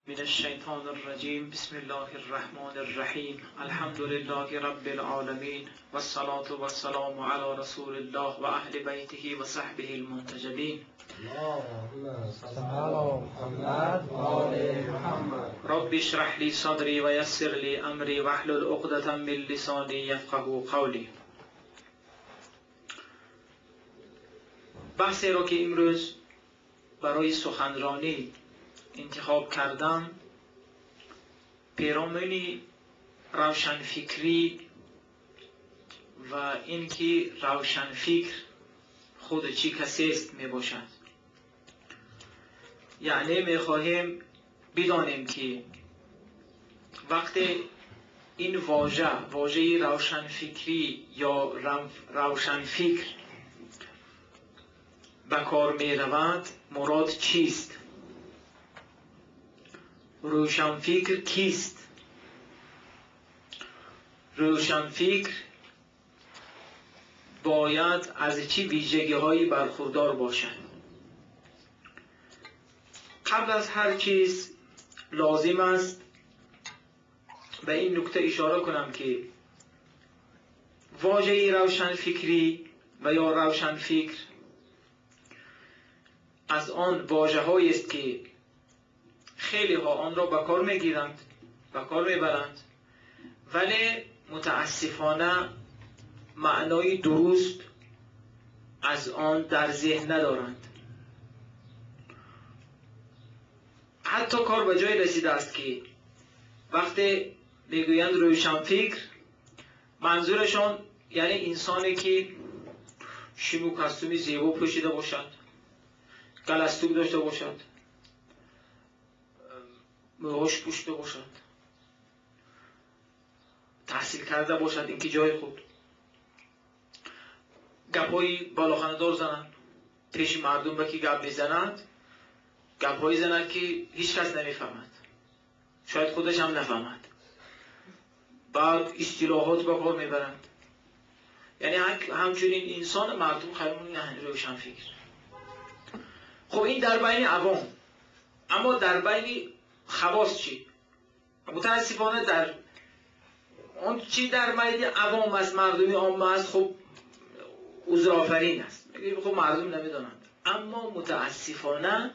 من الشیطان الرجیم. بسم الله الرحمن الرحیم. الحمد لله رب العالمین والصلاة والسلام علی رسول الله و اهل بیته و صحبه المنتجبین. اللهم صل علی محمد و آل محمد. رب اشرح لی صدری و یسر لی امری واحلل عقدة من لسانی یفقهوا قولی. بحثی را که امروز برای سخنرانی انتخاب کردم پیرامون روشنفکری و اینکه روشنفکر خود چی کسی است می باشد. یعنی می خواهیم بدانیم که وقتی این واژه روشنفکری یا روشنفکر به کار می رود مراد چیست؟ روشنفکر کیست؟ روشنفکر باید از چه ویژگی‌هایی برخوردار باشد؟ قبل از هر چیز لازم است به این نکته اشاره کنم که واژه روشنفکری و یا روشنفکر از آن واژه‌هایی است که خیلی ها آن را به کار میگیرند، به کار میبرند، ولی متاسفانه معنای درست از آن در ذهن ندارند. حتی کار به جای رسیده است که وقتی میگویند روشنفکر، منظورشان یعنی انسانی که شیمو کاستومی زیبا پوشیده باشد، گلستوک داشته باشد، موهاش پوشیده باشد، تحصیل کرده باشد، اینکه جای خود گپ‌های بالاخانه‌دار زنند، پیش مردم به کی گپ میزنند، گپ‌هایی زنند که هیچ کس نمیفهمد، شاید خودش هم نفهمد. بعد اصطلاحات به کار میبرند. یعنی همچنین انسان مردم خیلی نه روشن فکر. خب این در بین عوام، اما در بین خواص چی؟ متاسفانه در آن چی در بین عوام است، مردمی عامه است، خب عذرآفرین است، خب مردم نمیدانند. اما متاسفانه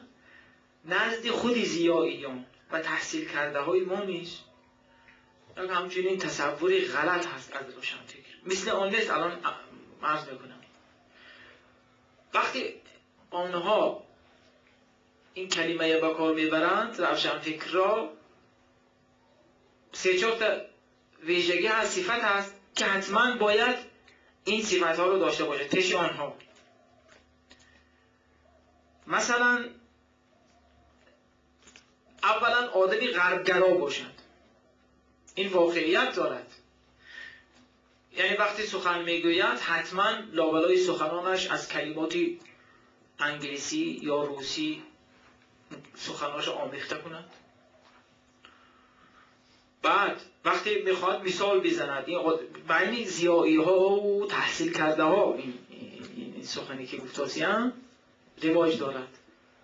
نزد خود زیاییان و تحصیل کرده های ما نیست همچنین تصوری غلط هست از روشنفکر. مثل آن نیست. الان عرض میکنم وقتی آنها این کلمه به کار میبرند روشنفکر را، سه چهار تا ویژگی هست، صفت هست که حتما باید این صفت ها رو داشته باشه پیش آنها. مثلا اولا آدمی غربگرا باشد، این واقعیت دارد. یعنی وقتی سخن میگوید حتما لابلای سخنانش از کلمات انگلیسی یا روسی سخنانش آمیخته کند. بعد وقتی میخواد مثال بزند، این بین زیایی ها و تحصیل کرده ها این سخنی که گفتاسیم رواج دارد.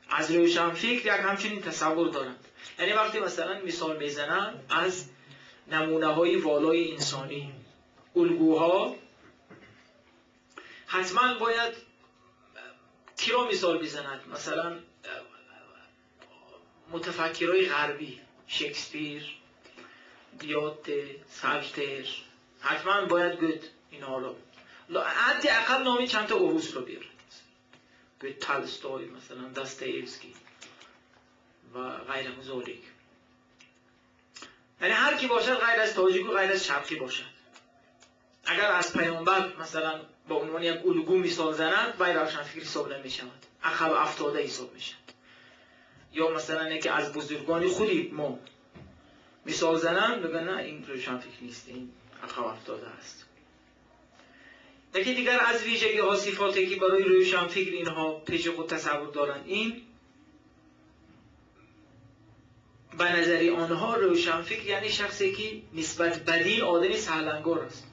از روشنفکر یک همچنین تصور دارند. یعنی وقتی مثلا مثال میزنند از نمونه های والای انسانی، الگوها، حتما باید کی را مثال بزند؟ مثلا متفکرای غربی، شکسپیر، گیوته، سارتر، حتما باید گفت اینها رو، حداقل نامی چند تا عروس رو بیارد، گوت، تالستوی، مثلا داستایوفسکی و غیر ذالک. یعنی هر کی باشد غیر از تاجیک و غیر از شرقی باشد. اگر از پیامبر مثلا با عنوان یک الگو مثال زند، غیر روشنفکر حساب نمی شود، عقب افتاده حساب می شود. یا مثلا یکی از بزرگان خودی ما مثال زنند، بگن نه این روشنفکر نیست، این عقب افتاده است. یکی دیگر از ویژگی ها، صفاتی که برای روشنفکر اینها پیش خود تصور دارند، این به نظر آنها روشنفکر یعنی شخصی که نسبت به دین آدمی سهلنگار است،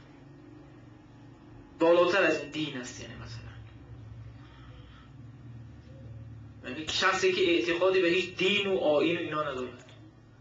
بالاتر از این دین است. یعنی مثلا یعنی شخصی که اعتقادی به هیچ دین و آیین و اینا ندارد.